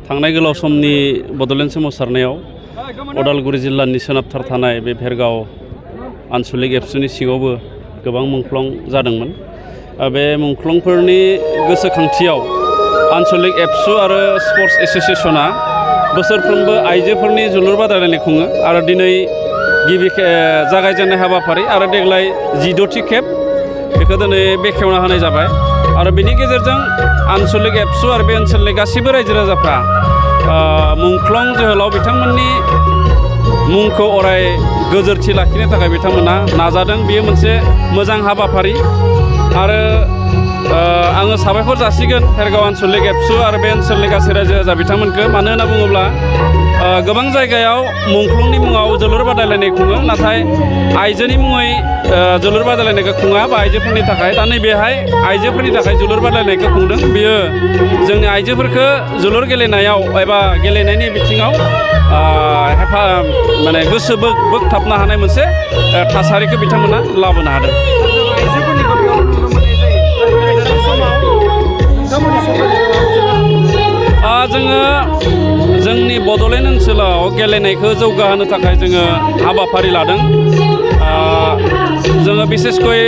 थांनाय गोलाव समनि बड'लेण्ड सोमावसारनायाव उदालगुरि जिल्लानि सोनाबथार थानाय बे भेरगाव आन्सलिक एबसुनि सिङावबो गोबां मुंख्लं जादोंमोन। बे मुंख्लंफोरनि गोसोखांथियाव आन्सलिक एबसु आरो स्पर्ट्स एस'सिएशना बोसोरफ्रोमबो आइजोफोरनि जोलुर बादायलायनाय खुङो आरो दिनै गिबि जागायजेननाय हाबाफारि आरो देग्लाय 14थि खेब बेखौ दिनै बेखेवना होनाय जाबाय आरो बेनि गेजेरजों आन्सलिक एबसु आरो बे ओनसोलनि गासैबो रायजो राजाफ्रा मुंख्लं जोहोलाव बिथांमोननि मुंखौ अराय गोजोरथि लाखिनो थाखाय बिथांमोना नाजादों। बेयो मोनसे मोजां हाबाफारि आरो आङो साबायखर जासिगोन भेरगाव आन्सलिक एबसु आरो बे ओनसोलनि गासै रायजो राजा बिथांमोनखौ। मानो होनना बुङोब्ला गोबां जायगायाव मुंख्लंनि मुङाव जोलुर बादायलायनाय खुङो, नाथाय आइजोनि मुङै जोलुर बादायलायनायखौ खुङा बा आइजोफोरनि थाखाय। दा नैबेहाय आइजोफोरनि थाखाय जोलुर बादायलायनायखौ खुंदों। बियो जोंनि आइजोफोरखौ जोलुर गेलेनायाव एबा गेलेनायनि बिथिङाव माने गोसो बोगथाबनो हानाय मोनसे थासारिखौ बिथांमोना लाबोनो हादों। जोङो जोंनि बड'लेण्ड ओनसोलाव गेलेनायखौ जौगाहोनो थाखाय जोङो हाबाफारि लादों। जोङो बिसेसकै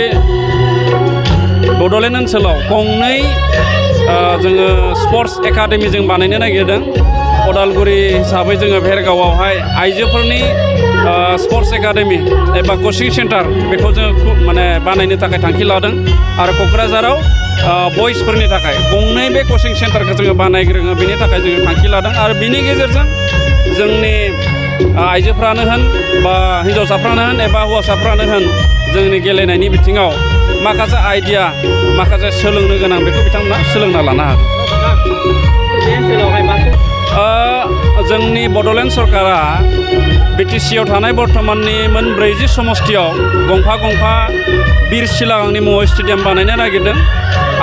बड'लेण्ड ओनसोलाव गंनै जोङो स्पर्ट्स एकाडेमि जों बानायनो नागिरदों। उदालगुरि हिसाबै जोङो भेरगावआवहाय आइजोफोरनि स्पर्ट्स एकाडेमि एबा कचिं सेन्टार बेखौ जोङो माने बानायनो थाखाय थांखि लादों आरो क'क्राझाराव बयसफोरनि थाखाय गंनै बे कचिं सेन्टारखौ जोङो बानायग्रोङो, बेनि थाखाय जोङो थांखि लादों आरो बिनि गेजेरजों जोंनि आइजोफ्रानो होन बा हिन्जावसाफ्रानो होन एबा हौवासाफ्रानो होन जोंनि गेलेनायनि बिथिङाव माखासे आइडिया माखासे सोलोंनो गोनां बेखौ बिथांमोना सोलोंना लानो हागोन। जोंनि बड'लेण्ड सरकारा बिटिसिआव थानाय बर्थमाननि मोन 40 समस्तियाव गंफा गंफा बिर सिलागांनि मुङाव स्टेडियाम बानायनो नागिरदों।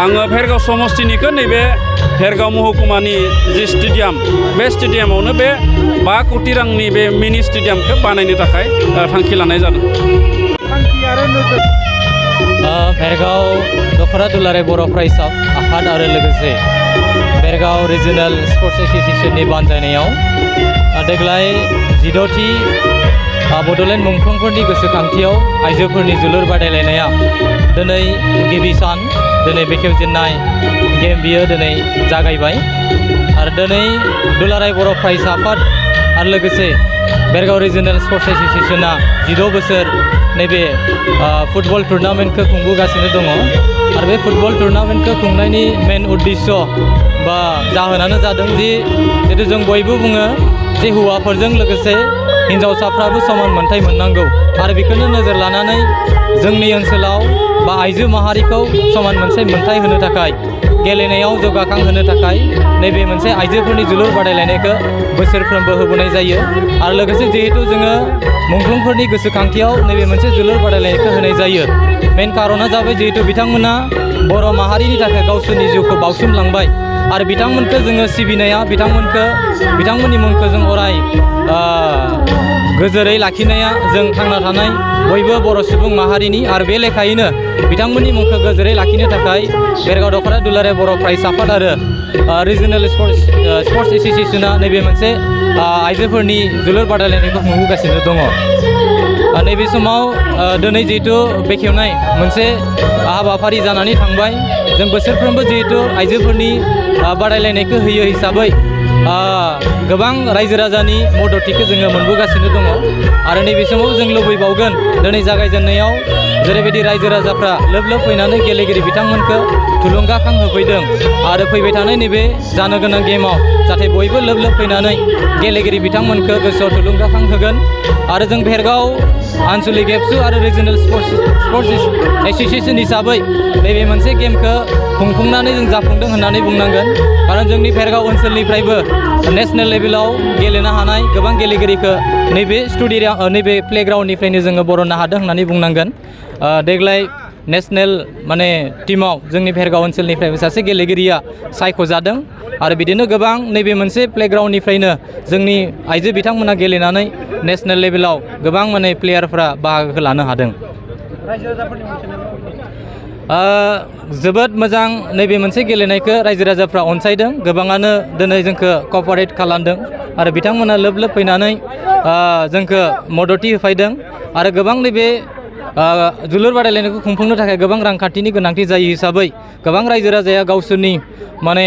आङो भेरगाव समस्तिनिखौ नैबे भेरगाव महकुमानि जि स्टेडियाम बे स्टेडियामावनो बे 5 कोटि रांनि बे मिनि स्टेडियामखौ बानायनो थाखाय थांखि लानाय जादों। भेरगाव दख'रा दुलाराय बर' फरायसा आफाद आरो लोगोसे भेरगाव रिजनेल स्पर्ट्स एस'सिएशननि बानजायनायाव देग्लाय 14थि बड'लेण्ड मुंख्लंफोरनि गोसोखांथियाव आइजोफोरनि जोलुर बादायलायनाया दिनै गिबि सान, दिनै बेखेवजेननाय गेम बियो दिनै जागायबाय आरो दिनै दुलाराय बर' फरायसा आफाद आरो लोगोसे भेरगाव रिजनेल स्पर्ट्स एस'सिएशना 16 बोसोर नैबे फुटबल टुर्नामेन्टखौ खुंबोगासिनो दङ आरो बे फुटबल टुर्नामेन्टखौ खुंनायनि मेन उद्देश्य बा जाहोनानो जादों जिहेतु जों बयबो बुङो जे हौवाफोरजों लोगोसे हिन्जावसाफ्राबो समान मोनथाय मोननांगौ आरो बेखौनो नोजोर लानानै जोंनि ओनसोलाव बा आइजो माहारिखौ समान मोनसे मोनथाय होनो थाखाय गेलेनायाव जौगाखांहोनो थाखाय नैबे मोनसे आइजोफोरनि जोलुर बादायलायनायखौ बोसोरफ्रोमबो होबोनाय जायो आरो लोगोसे जिहेतु जोङो मुंख्लंफोरनि गोसोखांथियाव नैबे मोनसे जोलुर बादायलायनायखौ होनाय जायो। मेन कारना जाबाय जिहेतु बिथांमोना बर' माहारिनि थाखाय गावसोरनि जिउखौ बाउसोमलांबाय आरो बिथांमोनखौ जोङो सिबिनाया बिथांमोननि मुंखौ जों अराय गोजोरै लाखिनाया जों थांना थानाय बयबो बर' सुबुं माहारिनि आरो बे लेखायैनो बिथांमोननि मुंखौ गोजोरै लाखिनो थाखाय भेरगाव दख'रा दुलाराय बर' फरायसा आफाद आरो रिजनेल स्पर्ट्स एस'सिएशना नैबे मोनसे आइजोफोरनि जोलुर बादायलायनायखौ खुंबोगासिनो दङ। नैबे समाव दिनै जिहेतु बेखेवनाय मोनसे हाबाफारि जानानै थांबाय। जों बोसोरफ्रोमबो जिहेतु आइजोफोरनि बादायलायनायखौ होयो हिसाबै गोबां रायजो राजानि मददथिखौ जोङो मोनबोगासिनो दङ आरो नैबे समाव जों लुबैबावगोन दिनै जागायजेननायाव जेरैबायदि रायजो राजाफ्रा लोब लोब फैनानै गेलेगिरि बिथांमोनखौ थुलुंगाखां होफैदों आरो फैबाय थानाय नैबे जानो गोनां गेमाव जाहाथे बयबो लोब लोब फैनानै गेलेगिरि बिथांमोनखौ गोसोआव थुलुंगाखां होगोन आरो जों भेरगाव आन्सलिक एबसु आरो रिजनेल स्पर्ट्स एस'सिएशन हिसाबै नैबे मोनसे गेमखौ खुंफुंनानै जों जाफुंदों होननानै बुंनांगोन। खारन जोंनि भेरगाव ओनसोलनिफ्रायबो नेशनेल लेभेलाव गेलेनो हानाय गोबां गेलेगिरिखौ नैबे प्लेग्राउन्डनिफ्रायनो जोङो बरननो हादों होननानै बुंनांगोन। देग्लाय नेशनेल माने टीमाव जोंनि भेरगाव ओनसोलनिफ्रायबो सासे गेलेगिरिया सायख'जादों आरो बिदिनो गोबां नैबे मोनसे प्लेग्राउन्डनिफ्रायनो जोंनि आइजो बिथांमोना गेलेनानै नेशनेल लेभेलाव गोबां माने प्लेयारफ्रा बाहागो लानो हादों। जोबोद मोजां नैबे मोनसे गेलेनायखौ रायजो राजाफ्रा अनसायदों गोबाङानो दिनै जोंखौ कपारेट खालामदों आरो बिथांमोना लोब लोब फैनानै जोंखौ मददथि होफैदों आरो गोबां नैबे जोलुर बादायलायनायखौ खुंफुंनो थाखाय गोबां रांखान्थिनि गोनांथि जायो हिसाबै गोबां रायजो राजाया गावसोरनि माने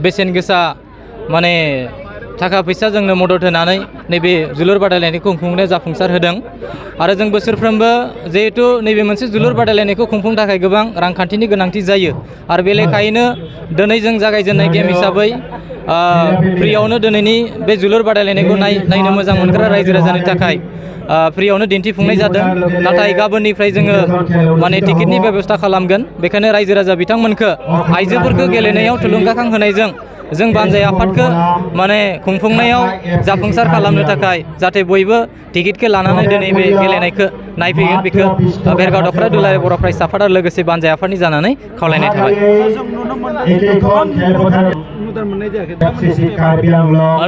बेसेन गोसा माने थाखा फैसा जोंनो मदद होनानै नैबे जोलुर बादायलायनायखौ खुंफुंनायाव जाफुंसार होदों आरो जों बोसोरफ्रोमबो जिहेथु नैबे मोनसे जोलुर बादायलायनायखौ खुंफुंनो थाखाय गोबां रांखान्थिनि गोनांथि जायो आरो बे लेखायैनो दिनै जों जागायजेननाय गेम हिसाबै फ्रियावनो दिनैनि बे जोलुर बादायलायनायखौ नायनो मोजां मोनग्रा रायजो राजानि थाखाय फ्रियावनो दिन्थिफुंनाय जादों नाथाय गाबोननिफ्राय जोङो माने टिकेटनि बेबस्था खालामगोन बेखायनो रायजो राजा बिथांमोनखौ आइजोफोरखौ गेलेनायाव थुलुंगाखां होनायजों जों बानजाय आफादखौ माने खुंफुंनायाव जाफुंसार खालामनो थाखाय जाहाथे बयबो टिकेटखौ लानानै दिनै बे गेलेनायखौ नायफैगोन बेखौ भेरगाव दख'रा दुलाराय बर' फरायसा आफाद आरो लोगोसे बानजाय आफादनि जानानै खावलायनाय थाबाय।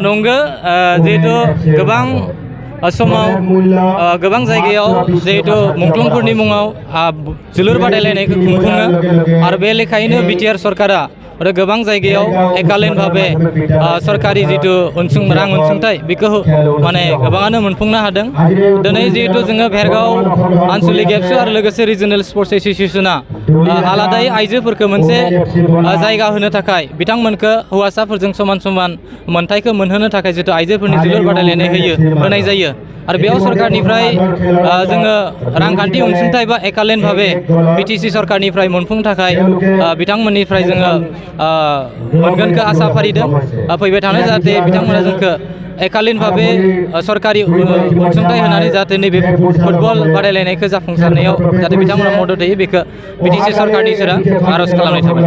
नंगौ जिहेथु गोबां समाव गोबां जायगायाव जिहेतु मुंख्लंफोरनि मुङाव जोलुर बादायलायनायखौ खुंफुङो आरो बे लेखायैनो बिटिआर सरकारा आरो गोबां जायगायाव एकालेन भाबे सरकारि जितु रां अनसुंथाइ बेखौ माने गोबाङानो मोनफुंनो हादों दिनै जिहेतु जोङो भेरगाव आनसलिक एबसु आरो लोगोसे रिजनेल स्पर्ट्स एस'सियेसना आलादायै आइजोफोरखौ मोनसे जायगा होनो थाखाय बिथांमोनखौ हौवासाफोरजों समान समान मोनथायखौ मोनहोनो थाखाय जितु आइजोफोरनि जोलुर बादायलायनाय होनाय जायो आरो बेयाव सरकारनिफ्राय जोङो रांखान्थि अनसुंथाइ बा एकालेन भाबे बिटिसि सरकारनिफ्राय मोनफुंनो थाखाय बिथांमोननिफ्राय जोङो मोनगोनखौ आसा फारिदों फैबाय थानाय जाहाथे बिथांमोना जोंखौ एकालिन भाबे सरकारि अनसुंथाइ होनानै जाहाथे नैबे फुटबल बादायलायनायखौ जाफुंसारनायाव जाहाथे बिथांमोना मदद होयो बेखौ बिटिसि सरकारनि सेराव आर'ज खालामनाय थाबाय।